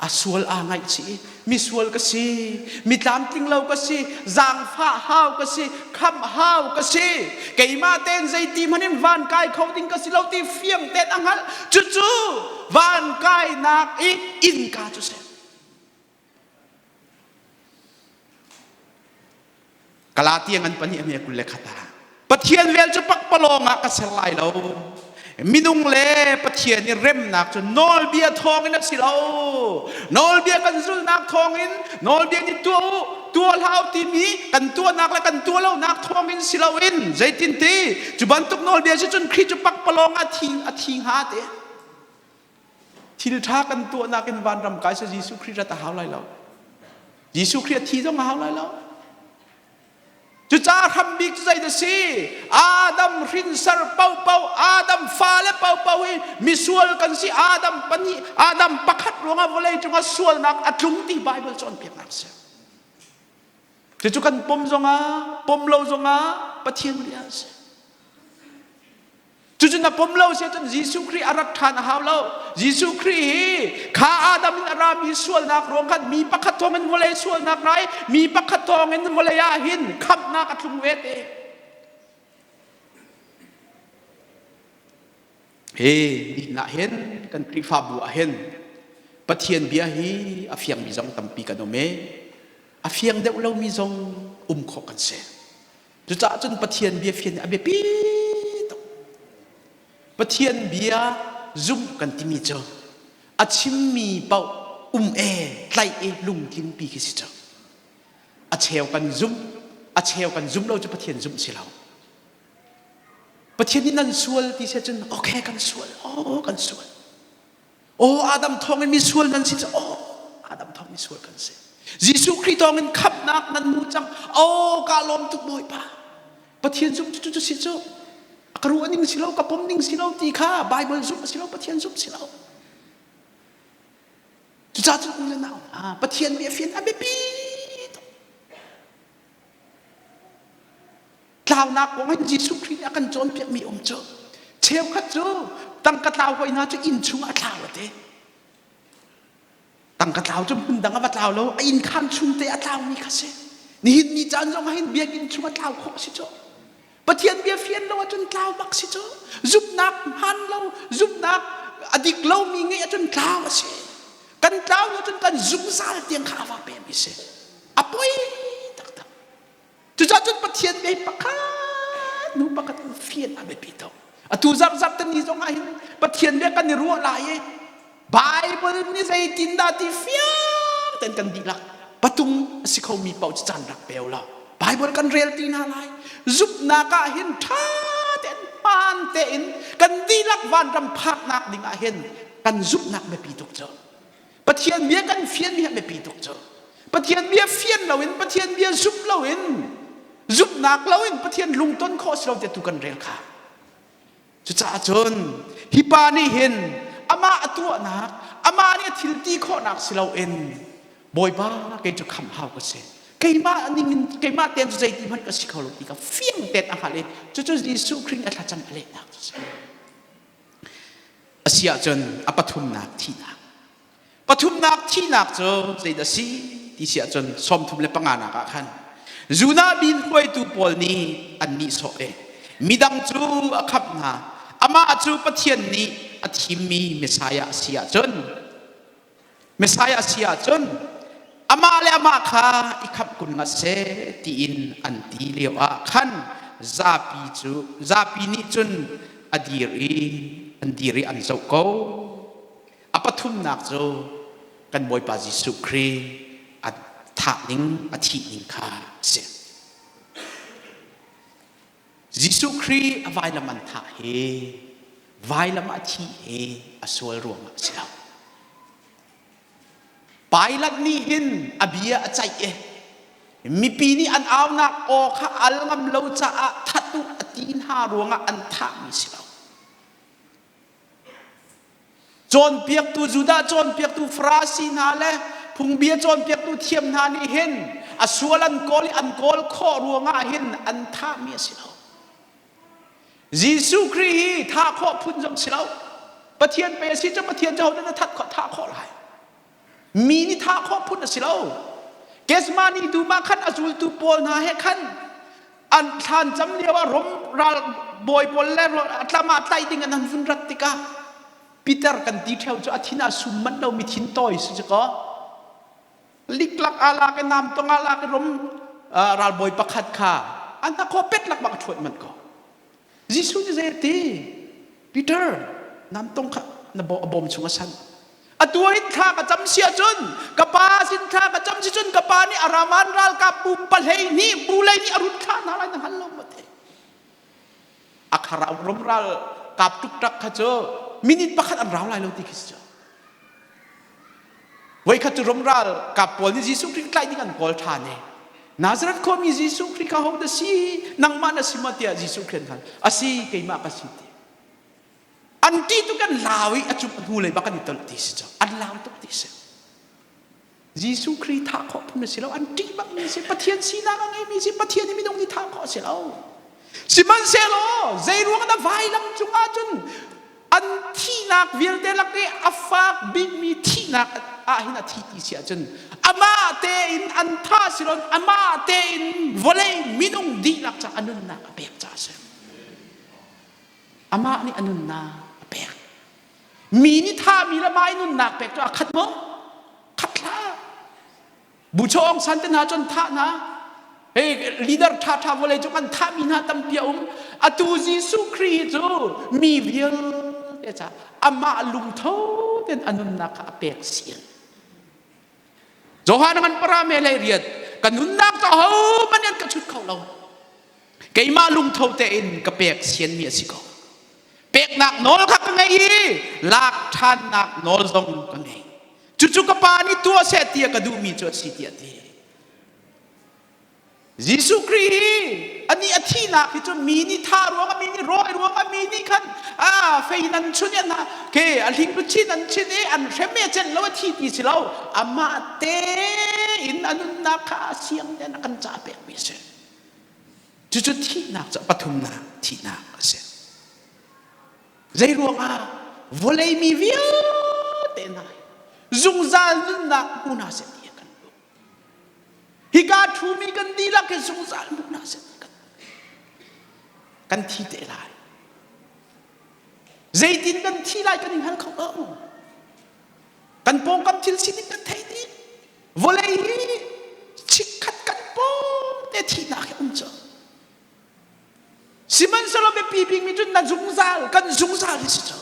a sual aa ngaihchih i misual ka si, mi tlamtling lo ka si, zaangfah hau ka si, khamh hau ka si, keimah tein zeiti hmanh in van kai kho ding ka si lo ti fiang tein a hngalh. Cucu van kainak i innka cu si. Galatia ngan pahnih a hme 21 ah Pathian vel cu pakpalawng ah ka ser lai lo. Minung le Pathian i remnak cu nawlbia thawngin a si lo. Nawlbia kan zulhnak thawngin nawlbia nih tuah u, tuah hlah u timi kan tuahnak le kan tuah lonak thawngin si loin zeitinti cu bantuk nawlbia si cun Khrih cu pakpalawng ah thi a thi hnga te. Thil ṭha kan tuahnak in vanram kai sa Jesuh Khrih rat a hau lai lo. Jesuh Khrih a thi zong a hau lai lo. Cucaah hrambik cu zei dah si? Adam hrinsar paohpaoh, Adam fale paohpaoh hi misual kan si. Adam pahnih, Adam pakhat ruangah vawlei cungah sualnak a tlung ti Bible cawnpiaknak a si. Cucu kan pom zongah, pom lo zongah Pathian bia a si. Cucu na pom lo si ahcun Jesuh Khrih a rat ṭhan a hau lo. Jesuh Khrih hi kha Adam in a rami sualnak ruang khan mi pakhat thawngin vawlei sualnak rai, mi pakhat thawngin vawlei ah hin khamhnak a tlung ve te. Hi nihin ah hin kan Khrihfabu ah hin Pathian bia hi a fiangmi zong tampi kan um i a fiang deuh lomi zong um khawh kan si. Cucaah cun Pathian bia fian a biapi tuk. Pathian bia zumh kan timi cu a chimmi paoh um e tlaih i lungtlinpi khi si cu. A cheu kan zumh, a cheu kan zumh lo cu Pathian zumh si lo. Pathian nih nan sual ti si cun okay kan sual, oh kan sual. Oh Adam thawngin misual nan si cu oh Adam thawng misual kan si. Jesuh Khrih thawngin khamhnak nan hmu cang. Oh ka lawm tuk Bawipa. Pathian zumh cu cu si cu ka ruah ning si lo ka pom ning si lo ti kha Bible zumh si lo Pathian zumh si lo. Cucaah cun u le nau Pathian bia fian a biapi tuk. Tlaunak kong hin Jesuh Khrih nih a kan cawnpiakmi um cu cheukhat cu tangka tlau hoi hna cu inn chung a tlau a ti. Tangka tlau cu hmun dang a va tlau lo, a inn khaan chung te a tlaumi kha si. Nihin ni caan zong ah hin biakinn chung a tlau khawh si cu. Pathian bia fian lo ahcun tlau bak si cu. Zumhnak hmaan lo, zumhnak a dik lomi ngeih ahcun tlau a si. Kan tlau lo cun kan zungzal tiang kha a va pemi si. A poi taktak. Cucaah cun Pathian bia hi pakhat hnu pakhat in fian a biapi tuk. Atu zarhzarh te ni zong ah hin Pathian bia kan i ruah lai i Bible nih zeitindah ti fiang tein kan dihlak patung a si khomi paoh cu caan rak pe law Bible kan rel ti hna lai. Zumhnak ah hin ṭha tein hmaan tein kan dihlak vanram phaknak ding ah hin kan zumhnak biapi tuk cu. Pathian bia kan fianmi hi a biapi tuk cu. Pathian bia fian loin Pathian bia zumh loin zumhnak loin Pathian lungton khawh si lo tiah tu kan rel kha. Cucaah cun hi pa nih hin amah a tuahnak amah nih a thil ti khawhnak si loin Bawipa kei cu khamh hau ka si. Keimah ning in keimah tein cu zeiti hmanh ka si kho lo ti kha fiang tein a hngalh i cucu Jesuh Khrih nih a thlacam a lehnak cu a si. A si ahcun a pathumnak thihnak. Pathumnak thihnak cu zeidah si ti si ahcun sawmthum le panganak ah khan Judah bin hruaitu pawl nih an nihsawh i midang cu a khamh hna amah cu Pathian nih a thimmi Messiah a si ahcun Messiah a si ahcun amah le amah kha i khamh kun ngat seh tiin an ti lio ah khan zapi cu zapi nih cun a dir i an dir i an zoh ko. A pathumnak cu kan Bawipa Jesuh Khrih a thah ning a thih ning kha a si. Jesuh Khrih a vailam an thah hi vailam a thih hi a sual ruangah a si lo. Pilate nih hin a bia a ceih i mipi nih an aunak aw kha al ngam lo caah that u a ti hna ruangah an thahmi si lo. Cawnpiaktu Judah cawnpiaktu Farasi hna le phungbia cawnpiaktu thiam hna nih hin a sual an kawl i an kawl khawh ruangah hin an thahmi a si lo. Jesuh Khrih hi thah khawh phun zong si lo. Pathian pe a si cu Pathian cu hodah na that khawh thah khawh lai. Mi nih thah khawh phun a si lo. Gethsemane dum ah khan a zultu pawl hna he khan an thlan cam lio ah Rom ral bawi pawl le tlam ah tlaih ding an han vun rat tikah Peter kan ti theo cu a thin ah sum manh lo mi thin tawi si cu kaw liklak a lak i nam tong a lak i rom ralbawi pakhat kha an hnakhaw pet lak bak a ṭhuat manh ko Jesuh nih zei a ti Peter nam tong kha na a bawm chung a san atu hin thla ka cam si ahcun ka pa sin thla ka cam si cun ka pa nih a raman ralkap bu pahlei hnih bu lei nih a run thlah hna lai na hngal lo maw te a khara rom ral kap tuk tak kha cu minute pakhat an rau lai lo ti khi si cu Voikhat cu Rom ral kap pawl nih Jesuh Khrih tlaih ding an kawl ṭhan i Nazareth khuami Jesuh Khrih kha hodah si? Nangmah na si maw? tiah Jesuh Khrih an hal. A si, keimah ka si ti. An ti tuk an lau i a cung hnu lei bak an i tolh ti si cu. An lau tuk ti si. Jesuh Khrih thah khawh phun a si lo. An ṭih bak mi si. Pathian sinak a ngeimi si. Pathian i minung nih thah khawh a si lo. Sihmanhsehlaw zeiruang dah vailam cungah cun an thihnak vialte lak i a fak bikmi thihnak ah hin a thi ti si ahcun amah tein an thah si loin amah tein vawlei minung dihlak ca a nunnak a pek caah a si. Amah nih a nunnak a pek. Mi nih thahmi le mah i nunnak pek cu a khat maw? Khat hlah. Bucho Aung San te hna cu an thah hna. Hei leader ṭhaṭha vawlei cung an thahmi hna tampi a um. Atu Jesuh Khrih cu mi vialte ca amah lungtho tein a nunnak kha a pek sian. Johan ngan para me lei riat ka nunnak cu ahohmanh an ka chut kho lo. Keimah lungtho tein ka pek sianmi a si ko. Peknak nawl kha ka ngei i lak ṭhannak nawl zong ka ngei. Cucu ka pa nih tuah seh tiah ka duhmi cu a si tiah a ti. Jesuh Khrih hi anih a thihnak hi cu mi nih thah ruangah mi nih rawi ruangah mi nih khan a fei nan chun i ke a hling luchin an chin i an hrem i a celh lo a thi ti si lo amah tein a nunnak kha a siang tein a kan ca pekmi a si. Cucu thihnak cu pathumnak thihnak a si. Zei ruangah vawlei mi vialte hna zungzal nunnak hmu hna seh ti a kan duh. Hika ṭhumi kan dihlak hi zungzal hmu hna seh ti kan kan thi te lai. Zeitin kan thi lai kan i hngal kho lo. Kan pawngkam thil sining kan thei dih. Vawlei hi chikkhat kan pawng te thihnak hi um cu. Sihmanhsehlaw biapi bikmi cu na zungzal kan zungzal hi si cu.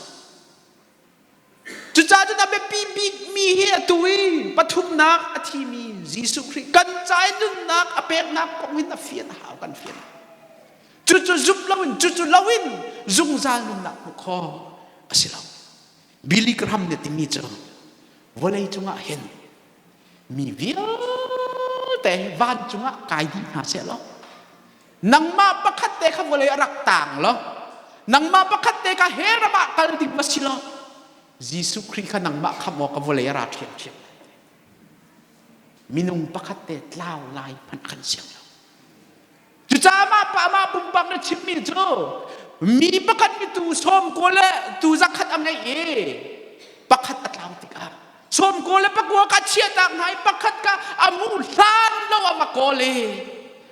Cucaah cun a biapi bikmi hi atu i pathumnak a thimi Jesuh Khrih kan ca i nunnak a peknak kong hin a fian a hau kan fian. Cucu zumh loin cucu loin zungzal nunnak hmuh khawh a si lo. Billy Graham nih timi cu vawlei cungah hin mi vialte vancung ah kai dih hna seh law nangmah pakhat te kha vawlei a rak tang law nangmah pakhat te kha he ram ah kal ding va si law Jesuh Khrih kha nangmah khamh awk a vawlei a ra ṭhiamṭhiam minung pakhat te tlau lai hmanh kan siang lo Cucaah mah pa mah pumpak na chimmi cu mi pakhat nih tu sawm kaw le tu zakhat a ngeih i pakhat a tlau tikah sawm kaw le pakua ka chiahtak hna i pakhat ka a hmuh hlan lo a va kawl i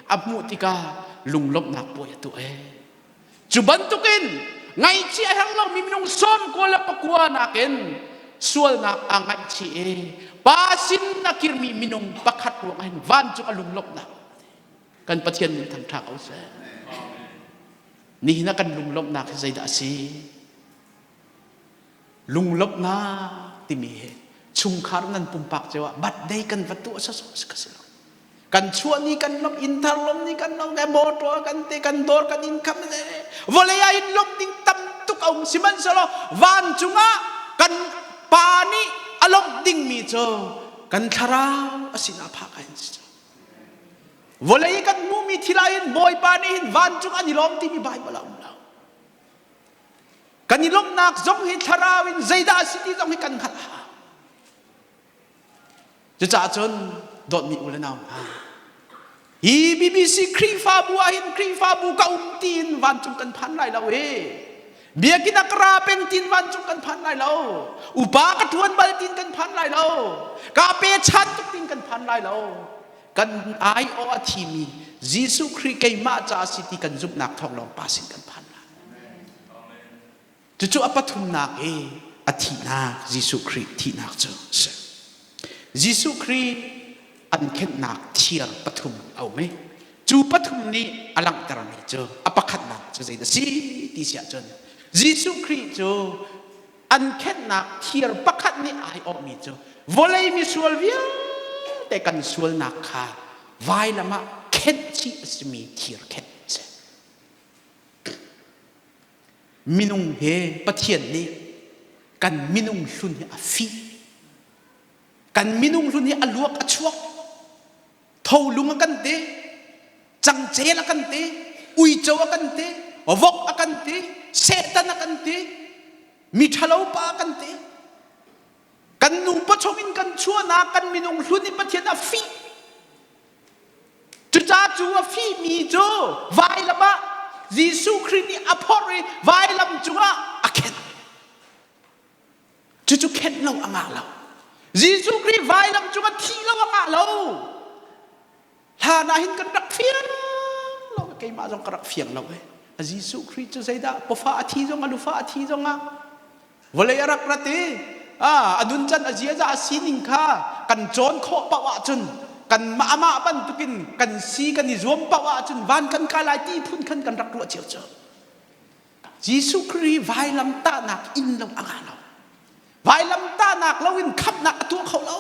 a hmuh tikah lunglawmhnak puai a tuah e cu bantukin ngaihchih a herh lomi minung sawm kaw le pakua nakin sualnak aa ngaihchih i pa sin a kirmi minung pakhat ruangah hin vancung a lunglawmhnak Kan Pathian min thangṭha ko seh. Nihin ah kan lunglawmhnak hi zeidah a si? Lunglawmhnak timi hi chungkhar nan pumpak cio ah birthday kan va tuah sawsawh si ka si lo. Kan chuah ni kan lawmh, inn thar lawmh ni kan lawmh, motor kan te, kan dawr kan income vawlei ah in lawmh ding tam tuk a um sihmanhsehlaw vancung ah kan pa nih a lawmh dingmi cu kan thlarau a sinah phak ah hin si Vawlei i kan hmuhmi thil ah hin Bawipa nih hin vancung an i lawm timi Baibal a um lo. Kan i lawmhnak zong hi thlarau in zeidah a si ti zong hi kan hngalh a hau. Cucaah cun dawtmi u le nau hna, hi BBC Khrihfabu ah hin Khrihfabu ka um tiin vancung kan phan lai lo hi. Biakinn ah ka ra peng tiin vancung kan phan lai lo. Upa ka ṭuan bal tiin kan phan lai lo. Ka pechan tuk tiin kan phan lai lo. Kan aiawh a thimi Jesuh Khrih keimah ca a si ti kan zumhnak thawng lawng pa sin kan phan lai. Cucu a pathumnak i a thihnak Jesuh Khrih thihnak cu a si. Jesuh Khrih an khenhnak thiar pathum a um i cu pathum nih a langhtermi cu a pakhatnak cu zeidah si ti si ahcun Jesuh Khrih cu an khenhnak thiar pakhat nih ai awhmi cu vawlei misual vialte kan sualnak kha vailam ah khenh chih a simi thir khenh a si. Minung he Pathian nih kan minung hlun hi a fih. Kan minung hlun hi a luak a chuak. Tholung a kan ti, cangcel a kan ti, uico a kan ti, vok a kan ti, Satan a kan ti, mi ṭhalo pa a kan ti. Kan nupa chungin kan chuahnak kan minung hlun hi Pathian a fih. Cucaah cu a fihmi cu vailam ah Jesuh Khrih nih a phorh i vailam cungah a khenh. Cucu khenh lo a ngah lo. Jesuh Khrih vailam cungah thih lo a ngah lo. Hlan ah hin kan rak fiang lo. Keimah zong ka rak fiang lo. Eh. Jesuh Khrih cu zeidah pafa a thi zong a lufa a thi zongah Vawlei a rak rat i a nuncan a ziaza a sining kha kan cawn khawh paoh ahcun kan amah bantukin kan si kan i zuam paoh ahcun van kan kai lai ti phun khan kan rak ruah cio cu. Jesuh Khrih vailam tahnak inn lo a ngah lo. Vailam tahnak loin khamhnak a tuah kho lo.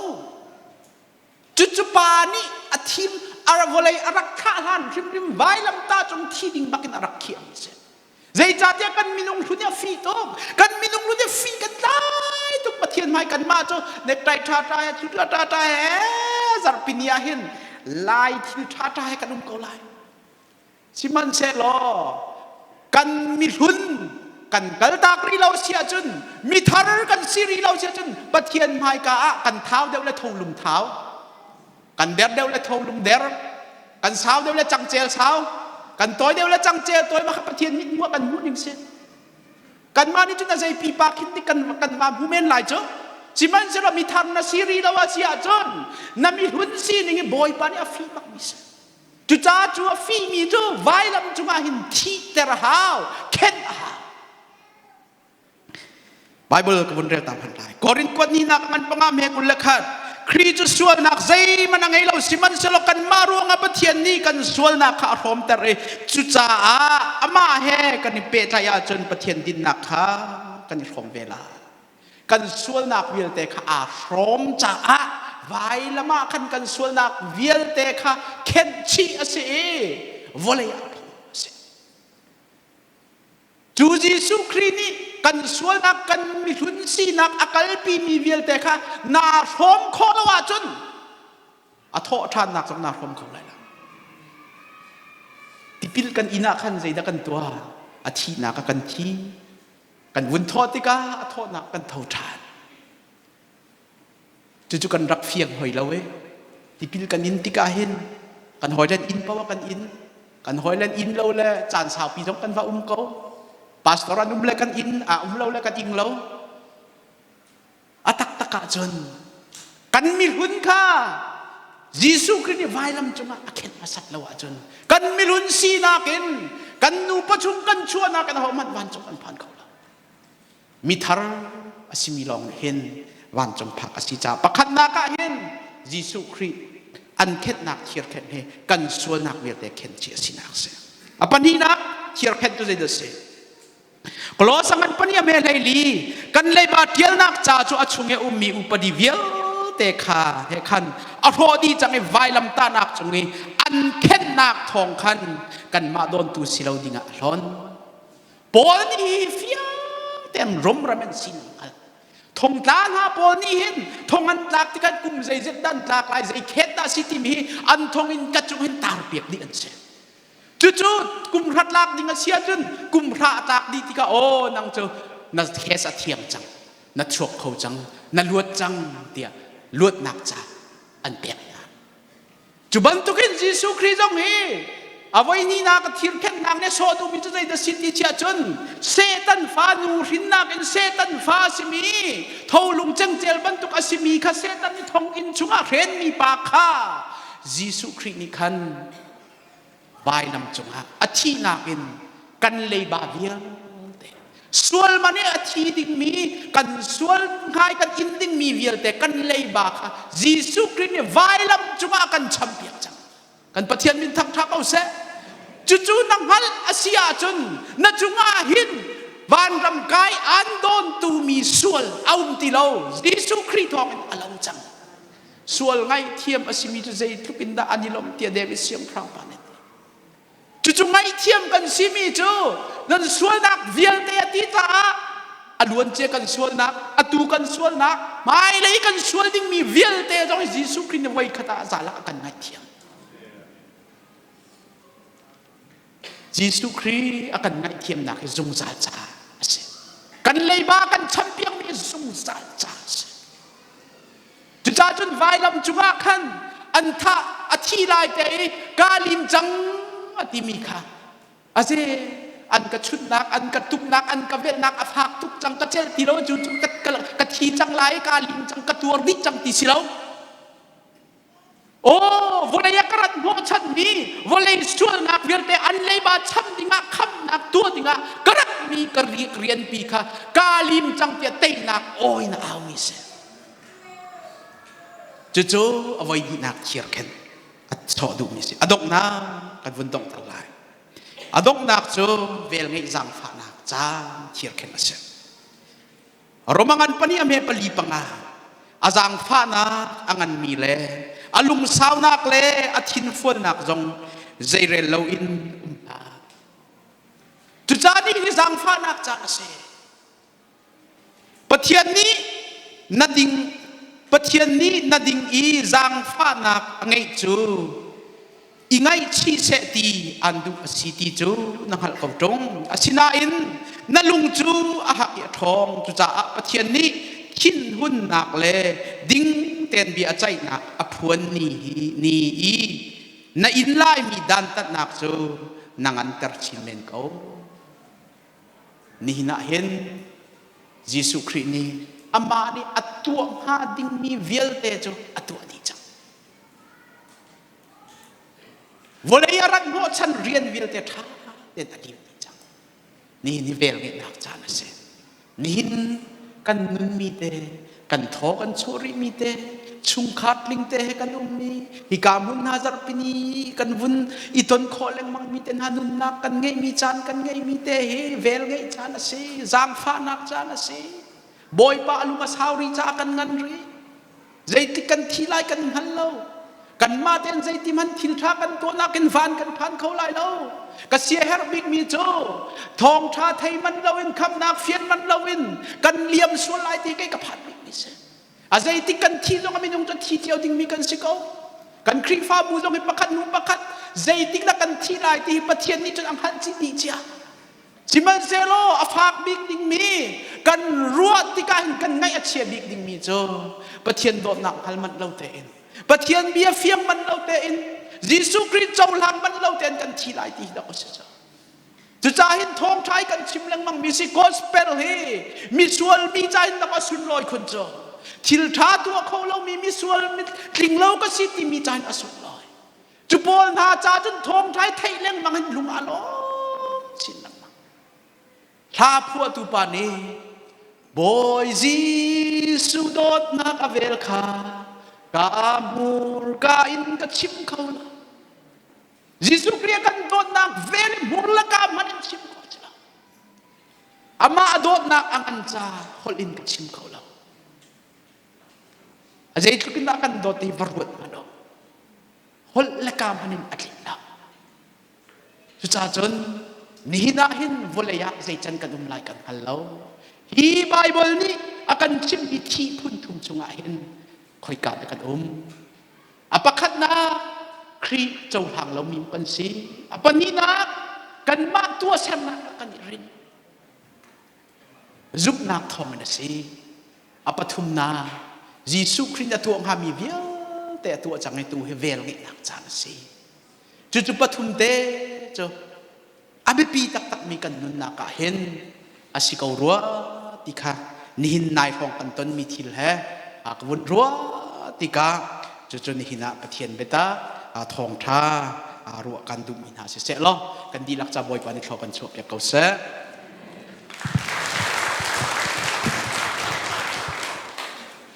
Cucu pa nih a thim a vawlei a rak thlah hlan hrimhrim vailam tah cung thi ding bakin a rak khiah a si. Zeicahtiah kan minung hlun hi a fi tuk. Kan minung hlun hi fi kan tlai tuk. Pathian hmai kanmah cu necktie ṭha ṭha he thil ṭha ṭha he zarhpi ni ah hin lai thil ṭha ṭha he kan um ko lai. Sihmanhsehlaw kan mihlun kan kaltak rih lo si ahcun mithar kan si rih lo si ahcun Pathian hmaika ah kan thau deuh le tholung thau kan der deuh le tholung der kan sau deuh le cangcel sau kan tawi deuh le cangcel tawi mah kha Pathian mit hmuh kan hmuh ning si kanmah nih cun a zei pipa khin ti kan kan va hmu men lai cu sihmanhsehlaw mithar na si rih lo a si ahcun na mihlun sining i Bawipa nih a fih bak mi si Cucaah cu a fihmi cu vailam cungah hin thihter a hau, khenh a hau. Bible ka vun rel ta hmanh lai. Korin kuat ni nak ngan panga me 21. Khrih cu sualnak zeihmanh a ngei lo sihmanhsehlaw kanmah ruangah Pathian nih kan sualnak kha a hrawmter i cucaah amah he kan i pehtlaih ahcun Pathian dinnak kha kan i hrawm ve lai. Kan sualnak vialte kha aa hrawm caah vailam ah khan kan sualnak vialte kha khenh chih a si i vawlei ah phum a si. Cu Jesuh Khrih nih kan sualnak kan mihlun sinak a kalpimi vialte kha naa hrawm khawh lo ahcun a thawh ṭhannak zong naa hrawm kho lai lo. Tipil kan inn ah khan zeidah kan tuah? A thihnak a kan thi. Kan vun thawh tikah a thawhnak kan tho ṭhan. Cucu kan rak fiang hoi lo e. Tipil kan in tikah hin kan hawilen inn paoh ah kan in. Kan hawilen inn lo le caan saupi zong kan va um ko. Pastor an um le kan inn, a um lo le kan ing lo. A taktak ahcun kan mihlun kha Jesuh Khrih nih vailam cungah a khenh hmasat lo ahcun kan mihlun sinak in kan nupa chung kan chuahnak in ahohmanh vancung kan phan kho lo. Mithar a simi lawng nih hin vancung phak a si caah pakhatnak ah hin Jesuh Khrih an khenhnak thirkhenh he kan sualnak vialte khenh chih a sinak a si. A pahnihnak thirkhenh cu zeidah a si? Kolosa ngan pania me hleili kan leiba ṭialnak ca cu a chung i a ummi upadi vialte kha he khan a hrawh dih cang i vailamtahnak cung i an khenhnak thawng khan kanmah dawntu si lo dingah a hlon. Paul nih fiang tein rumram an sining hngal. Thongtla hna pawl nih hin thong an tlak tikah kum zeizat dah an tlak lai zei khet dah si timi hi an thong in ka cung hin tar piak dih an si. Cucu kum hra tlak ding a si ahcun kum hra a tlak dih tikah aw nang cu Na case a thiang cang, na chuak kho cang, na luat cang tiah luatnak ca an pek hna. Cu bantukin Jesuh Khrih zong hi a voi hnihnak a thirkhenhnak nih sawh duhmi cu zeidah si ti chiah cun Satan fa nu hrinnak in Satan fa a simi tholung cengcel bantuk a simi kha Satan nih thonginn chungah hrenmi pa kha Jesuh Khrih nih khan vailam cungah a thihnak in kan leiba vialte sual man i a thi dingmi kan sual ngai kan in dingmi vialte kan leiba kha Jesuh Khrih nih vailam cungah a kan champiak cang. Kan Pathian min thangṭha ko seh. Cucu na hngalh a si ahcun na cungah hin vanram kai aan dawntu mi sual a um ti lo. Jesuh Khrih thawngin a lo cang. Sual ngaihthiam a simi cu zeitluk in dah an i lawmh tiah David siangpahrang pa nih Cucu ngaihthiam kan simi cu nan sualnak vialte a ti caah a luancia kan sualnak, atu kan sualnak, hmailei kan sual dingmi vialte zong Jesuh Khrih nih voi khat ah zalak a kan ngaihthiam. Jesuh Khrih a kan ngaihthiamnak hi zungzal caah a si. Kan leiba kan champiakmi zungzal caah a si. Cucaah cun vailam cungah khan an thah a thi lai te i kaa lim cang a timi kha a si an ka chunhnak an ka tuknak an ka velhnak a fak tuk cang ka celh ti lo cu cu ka, ka, ka thi cang lai kaa lim cang ka tuar dih cang ti si lo. Aw, vawlei ah ka rat hnawhchanmi vawlei sualnak vialte an leiba cham dingah khamnak tuah dingah ka ratmi ka rianpi kha kaa lim cang tiah teinak awi na aumi si. Cucu a voi hnihnak thirkhenh a sawh duhmi si. A donghnak kan vun donghter lai. A donghnak cu velngeih zaangfahnak caan thirkhenh a si. Romangan pahnih a hme pali panga a zaangfahnak a nganmi le a lungsaunak le a thinfualnak zong zeirel loin um hlah. Cucaah nih hi zaangfahnak caan a si. Pathian nih na ding Pathian nih na ding i zaangfahnak a ngeih cu i ngaihchih seh ti aan duh a si ti cu na hngalh ko ṭung. Asinain na lung cu a hak i a ṭhawng. Cucaah Pathian nih thinhunnak le ding tein bia a ceihnak a phuan ni hi ni i na inn laimi dantatnak cu na nganter chin men ko. Nihin ah hin Jesuh Khrih nih amah nih a tuah hnga dingmi vialte cu a tuah dih cang. Vawlei a rat hnawhchan rian vialte ṭha tein a lim dih cang. Nihin hi velngeihnak caan a si. Nihin kan nunmi te, kan thaw kan chuah rihmi te, chungkhar tling te he kan ummi, hika hmun hna zarhpini kan vun i ton khawh lengmangmi te hna nunnak kan ngeihmi caan kan ngeihmi te hi velngeih caan a si, zaangfahnak caan a si. Bawipa a lung a sau rih caah kan ngan rih. Zeitik kan thi lai kan hngal lo. Kanmah tein zeiti hmanh thil ṭha kan tuahnak in van kan phan kho lai lo. Ka siaherh bikmi cu thawngṭha thei man loin khamnak fian man loin kan liam sual lai ti kei ka phan bikmi si. A zeitik kan thi zong a minung cu thi cio dingmi kan si ko. Kan Khrihfabu zong hi pakhat hnu pakhat zeitik dah kan thi lai ti hi Pathian nih cun a hngalh chih dih cia. Sihmanhsehlaw a fak bik dingmi kan ruah tikah hin kan ngaih a chia bik dingmi cu Pathian dawtnak hngal manh lo tein Pathian bia fiang manh lo tein Jesuh Khrih cohlang manh lo tein kan thi lai ti hi dah a si cu. Cucaah hin thawngṭha i kan chim lengmang mi si gospel hi misual mi ca in dak a sunlawi khun cu. Thil ṭha tuah kho lomi misual tling lo ka si timi ca in a sunlawi. Cu pawl hna ca cun thawngṭha i theih lengmang in lung a lawm chin lengmang. Hla phuahtu pa nih Bawi Jesuh dawtnak a vel kha ka hmurka in ka chim kho lo. Jesuh Khrih a kan dawtnak vel hmur le ka hmanh in chim kho si lo. Amah a dawtnak a ngan ca holh in ka chim kho lo. A zeitluk in dah kan dawt ti va ruat hmanh u. Holh le ka hmanh in a tlinh lo. Cucaah cun nihin ah hin vawlei ah zei can kan um lai kan hngal lo. Hi Baibal nih a kan chimhmi thi phun thum chungah hin khoika dah kan um? A pakhatnak Khrih cohlang lomi kan si. A pahnihnak kanmah tuahsernak ah kan i rin. Zumhnak thawngin a si. A pathumnak, Jesuh Khrih a tuah hngami vialte a tuah cang i tu hi vel ngeihnak caan a si. Cucu pathum te cu a biapi taktakmi kan nunnak ah hin a si ko rua ti kha nihin nai hrawng kan tonmi thil he a ka vun ruah tikah cucu nihin ah Pathian biatak thawngṭha ruah kan duhmi hna siseh law kan dihlak ca Bawipa nih thlaw kan chuahpiak ko seh.